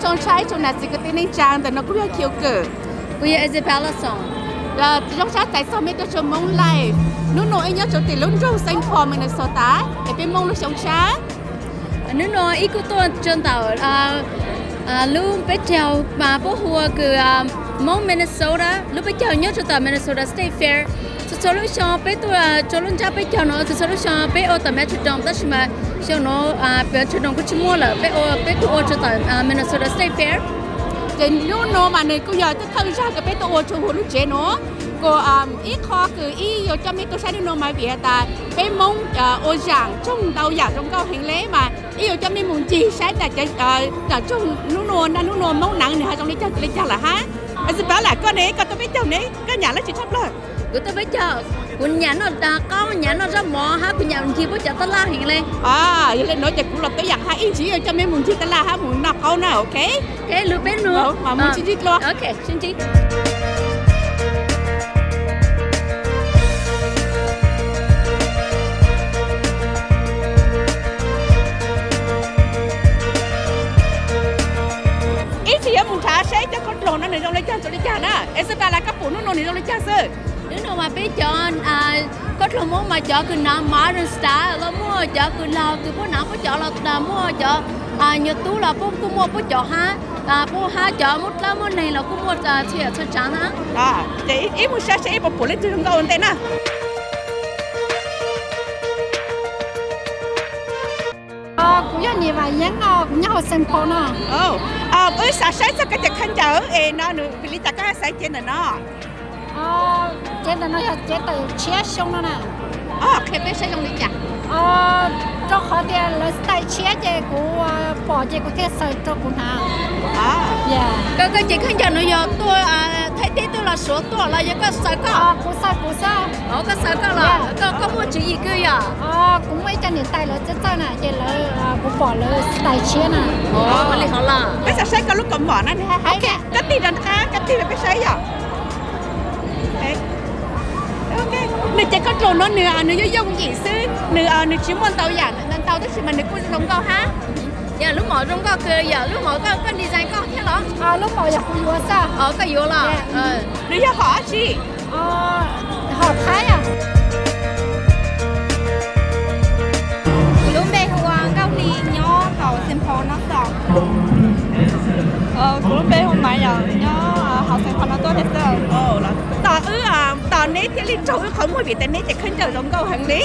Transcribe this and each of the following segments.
Zoo tshaj ib tsoom nam txiv kwv tij neej tsa, ntawm no kuv yog Khiv Kws. Kuv yog Isabella Soo. Zoo tshaj txais txog mej tuaj tso Hmoob Live. Hnub no ib nyob rau tim lub nroog Saint Paul, Minnesota, es peb Hmoob lub xyoo tshaj. Hnub no ib kuj tuaj rau ntawm lub peb caug mas puab hu ua kws Hmoob Minnesota, lub peb caug nyob rau tom Minnesota State Fair. Txhua txhua lub xyoo peb tuaj rau lub nrab peb caug no, txhua txhua lub xyoo peb ua tom Metrodome, tab sis mas xyoo no Metrodome kuj tsis muaj lawm, peb ua, peb kuj ua rau tom Minnesota State Fair. Ces hnub no mas nws kuj yog thawj thawj zaug kws peb tuaj ua rau hauv lub tsev no. Kuj ib qho kws ib yuav coj mej tuaj saib hnub no mas vim has tas peb Hmoob ua zaam tsoog ntau yaam zoo nkauj heev le mas ib yuav coj mej mus ncig saib tas cov tsoog hnub no, naj hnub no Hmoob hnav nws ho zoo li caag li caag lawm hab. Isabella, koj ne, koj tuaj peb caug ne, koj nyam dlaab tsi tshaj plawg? Kuv tuaj peb caug, kuv nyam noj qaub, nyam noj zaub mov hab kuv nyam ncig puab cov taj laj heev le. Yog le nuav ces kuv los peb yaam hab ib ntsis yuav coj mej mus ncig taj laj hab mus noj qaub na, ok? Lug peb nug. Ib ntsis yuav mus nrhav saib cov khaub dluag no nws zoo li caag zoo li caag na. Isabella, koj pum hnub no nws zoo li caag xwb? Hnub no mas peb cov khaub dluag Hmoob mas cov kws hnav modern style los muaj, cov kws laug kws puab hnav puab cov los muaj, cov nyuag tub los puab kuj muaj puab cov hab, puab hab cov Moob dlawb Moob neeg los kuj muaj txhua yam txhua tsaav hab. Ces ib mus saib saib ib puas pum leej twg zoo nkauj ua ntej na. Kuv yog Niam Vam Yeeb no, kuv nyob hauv Saint Paul no. Wb xav saib txog koj cev khaub ncaws es no nws vim li cas koj xav cev ntawm no? Cev ntawm no yog cev tawm tshiab xyoo no na. Qhia peb saib zoo li cas? Rau qhov tias lawv style tshiab ces kuv pom ces kuv thiaj xaws rau kuv hnav. Koj, koj cev khaub ncaws no yog tuaj Thaib teb tuaj los Suav tuaj los yog koj xaws koj? Kuv xaws kuv xwb. Koj xaws koj los koj, koj muaj tswv yim kawg yog? Kuv muaj ib co niam tais lawv txawj txawj na ces lawv, kuv pom lawv style tshiab na. Ua li hov los peb xav saib koj lub kaus mom na. Koj tig rau qab, koj tig rau peb saib yom. Nws cev khaub dluag no nws, nws yooj yooj yim xwb, nws, nws tsis muaj ntau yam ntau tab sis mas nws kuj zoo nkauj hab. Yog lub mom zoo nkauj kawg, yog lub mom koj, koj design koj thiab los? Lub mom yog kuv yuav xwb. Koj yuav los? Nws yog hom dab tsi? Hom Thaib. Kuv lub npe hu ua Nkauj Hli, nyob hauv Saint Paul no xwb. Kuv lub npe hu Maiv Yom, nyob hauv Saint Paul no tuaj thiab xwb. Tos wb, tos neb thiaj li raug wb qhov muag vim tias neb cev khaub ncaws zoo nkauj heev li.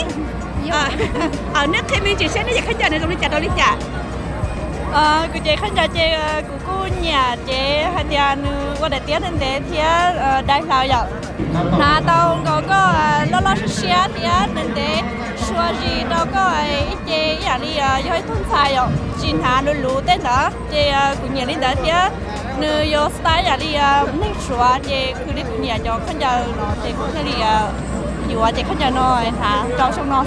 Neb qhia me ntsis seb neb cev khaub ncaws no zoo li cas rau li cas? Kuv cev khaub ncaws ces kuv kuj nyiam cev hais tias nws ua daim tiab ntev ntev thiab dai hlaws yom. Hnav tau nkaus koj loj loj siab siab thiab ntev ntev, sua zis rau koj ib ce ib yam li yog ib tug ntxhais yom, tsis hnav luv luv tej ntawd ces kuv nyiam li ntawd thiab. Nws yuav style yam li neeg Suav ces khwv li kuv nyiam cov khaub ncaws no ces kuv thiaj li yuav cev khaub ncaws no hnav rau xyoo no.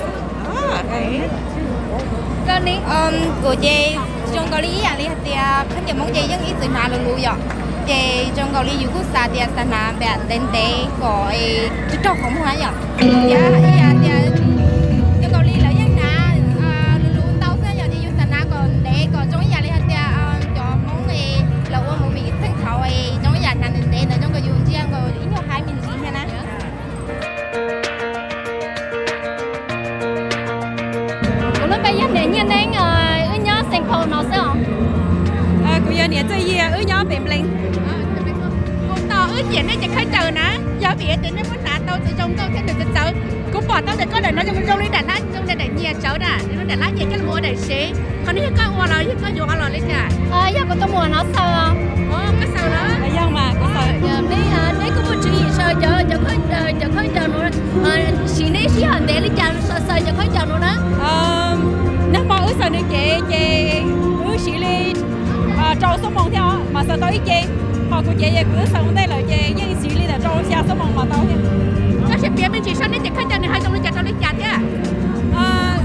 Kuv ces zoo nkaus li ib yam li hais tias khaub ncaws Hmoob ces yeej ib txwm hnav luv luv yom, ces zoo nkaus li yus kuj xav tias xav hnav npaum ntev ntev kom raug qhov muag yom. Thiab ib yam tias zoo nkaus li lawv yeej hnav luv luv ntau xwb yom, ces yus xav hnav kom ntev kom zoo ib yam li hais tias cov Hmoob lawv ua movie txheej thaud zoo ib yam hnav ntev ntev ntawd zoo nkaus yus ntsia nkaus ib nyuag haib me ntsis thiab na. Kuv lub npe yog Niam Nyiaj Neeb, wb nyob Saint Paul no xwb os. Kuv yog Niam Txwj Yiag, wb nyob pem Nplees. Kuv tos wb nyiam nej cev khaub ncaws na, yog vim tias nej muab hnav tau txawv zoo nkauj thiab nws txawv txawv. Kuv pom tau tias koj daim no zoo zoo li daim hlab zoo li daim nyias tsawv na, daim hlab nyias coj los ua daim sev. Qhov no yog koj ua los yog koj yuav los li cas? Yog kuv tus muam no xaws. Koj xaws los? Yog mas kuv xaws. Neb kuj muaj tswv yim xaws cov, cov khaub ncaws no, siv neb sij hawm ntev li cas xaws cov khaub ncaws no na? Nag hmo wb xaws nws cev ces wb siv li rau xuab moos thiab mas xaws tau ib ce. Ho kuv cev ces kuv twb xaws ua ntej lawm ces yeej siv li ntawm rau xya xuab moos mas tau thiab. Koj sim piav me ntsis saib neb cev khaub ncaws nws ho zoo li cas rau li cas thiab?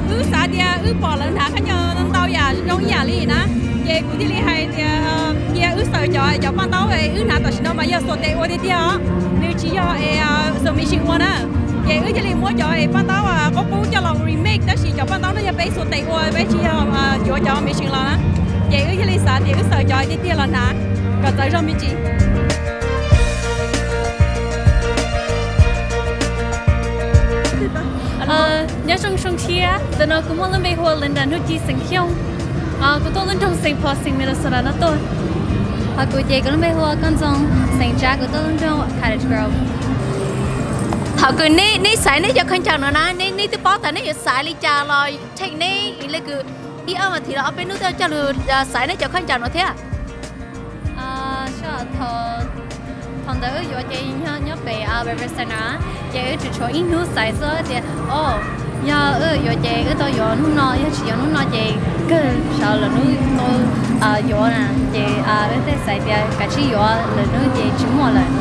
Wb xav tias wb pom lawv hnav khaub ncaws ntau yam zoo ib yam li na, ces kuv thiaj li hais tias cia wb xaws cov, cov paj ntaub wb hnav tam sim no mas yog xuas tes ua tiag tiag os, nws tsis yog xuas machine ua na. Ces wb thiaj li muab cov paj ntaub qub qub coj los remake, tab sis cov paj ntaub no yog peb xuas tes ua, peb tsis yog yuav cov machine los na. Ces wb thiaj li xav tias wb xaws cov tiag tiag los hnav kom txawv zog me ntsis. Nyob zoo zoo thiab, ntawm no kuv muaj lub npe hu ua Linda Hnub Ci xeem Xyooj. Kuv tuaj lub nroog Saint Paul xeem Minnesota no tuaj. Ho kuv ces kuv lub npe hu ua Koj Ntxoo xeem Tsab, kuv tuaj lub nroog Cottage Grove. Thaum kws neb xaiv neb cov khaub ncaws no na, neb twb paub tas neb yuav xaiv li cas los theej neb li kws ib ob vas thiv los ob peb hnub twb coj lug xaiv neb cov khaub ncaws no thiab? Thaum ntawd wb yuav ces nyob pem River Center, ces wb tsuas tshuav ib hnub xaiv xwb tias, o, yog wb yuav ces wb tau yuav hnub no, yog tsis yuav hnub no ces kawg sawv lwm hnub tau yuav na. Ces wb thiaj xaiv tias kav tsij yuav lwm hnub ces tsis muaj lawm.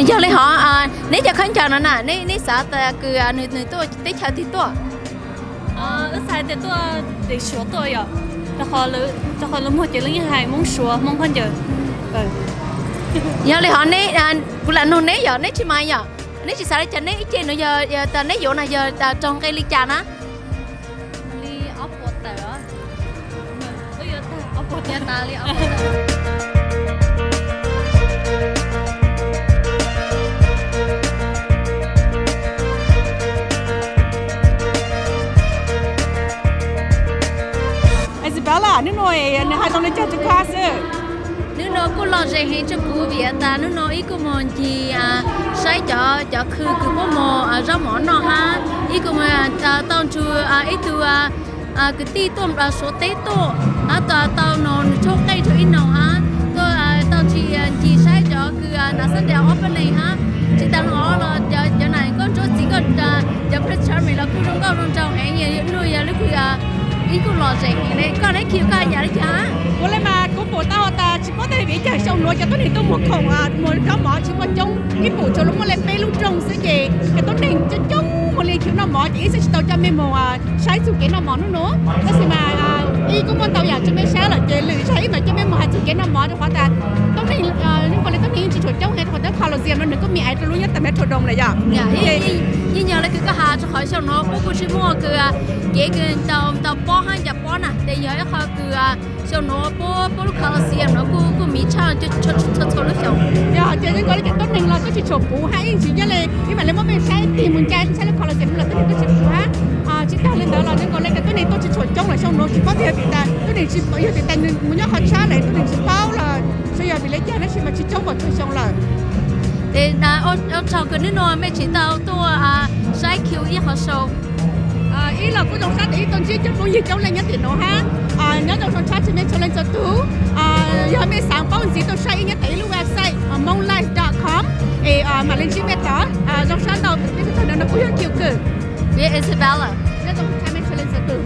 Yog li hov, neb cov khaub ncaws no na, neb xav tas kws nws tuaj teb chaws twg tuaj? Wb xav tias tuaj tim Suav tuaj yom, rau qhov lawv muag ces lawv yeej hais Hmoob Suav, Hmoob khaub ncaws. Yog li hov, kuv lam nug neb yom, neb tsis mas yom, neb tsis xav li cas, neb ib ce no yog tas neb yuav no yog raug nqi li cas na? Li ob puas tawm. Isabella, hnub no nws hais zoo li cas rau koj xwb? Hnub no kuj lom zem heev rau kuv vim tas hnub no ib kuj moog ncig saib cov, cov khw kws puab muag zaub mov noj hab, ib kuj moog tau nrug ib tug kwv tij tuaj Suav teb tuaj, hab tau no nws tshuab qeej rua ib noo hab, tuaj tau ncig saib cov kws hnav xab ntias ob peb leeg hab. Tsis tas hov los cov nam nkauj ntsuab txiv nkauj, cov Prince Charming los kuj zoo nkauj zoo nraug heev, yog lub kws ib kuj lom zem heev le. Koj neb khi koj hais yam li cas? Kuv le mas kuv pum tau tas tsis paub tej vim cas xyoo nuav cov tuab neeg tuaj muag khoom muag zaub mov tsis muaj coob, ib pum tsuas muaj le peb lub rooj xwb ces cov tuab neeg coob coob muag li khiv noj mov ces ib xwb tsis tau coj mej moog saib txuj kev noj mov nub nuav. Tab sis mas ib kuj muaj ntau yam rua mej saib lawm ces lwm zag ib mam coj mej moog has txuj kev noj mov rua qhov tas tuab neeg, zoo nkaus le tuab neeg yeej tsis tshua coob heev rua qhov tas Coliseum no nws kuj me aiv rua lub nyob tas Metrodome lawm yom. Yeej yog le kws koj has rua qhov xyoo nuav puab kuj tsis muaj kws kev kws tau pob hab ncaws pob na, tes yog ib qho kws xyoo nuav puab, puab lub Coliseum nuav kuj, kuj miv tshaj txhua, txhua lub xyoo. Yog ces zoo nkaus le cov tuab neeg los kuj tsis tshua puv hab ib tsis nyob le ib mam le muab mej saib tig moog ncaim saib lub Coliseum los tuab neeg kuj tsis puv hab. Tsis tag le ntawd los zoo nkaus le cov tuab neeg tuaj tsis tshua coob lawm xyoo nuav tsis paub tias vim tas tuab neeg tsis, yog tias tas nws mus nyob qhov tshab lawm tuab neeg tsis paub los tsis yog vim le caag tab sis mas tsis coob npaum txhua xyoo lawm. Ua tsaug kws nub nuav mej tseem tau tuaj saib khiv ib qho xyoo. Ib los kuj zoo sab tas ib tau ntsib cov phooj ywg coob leej nyob tim nuav hab. Nyob zoo zoo sab tsi mej txhua leej txhua tug. Yog mej xaav paub ntxiv tuaj saib ib nyob tas ib lub website monlife dot com es mam le ntsib mej tod. Zoo sab ntau, mej txhua tug no kuj yog kiw kws. Kuv yog Isabella. Nyob zoo sab mej txhua leej txhua tug.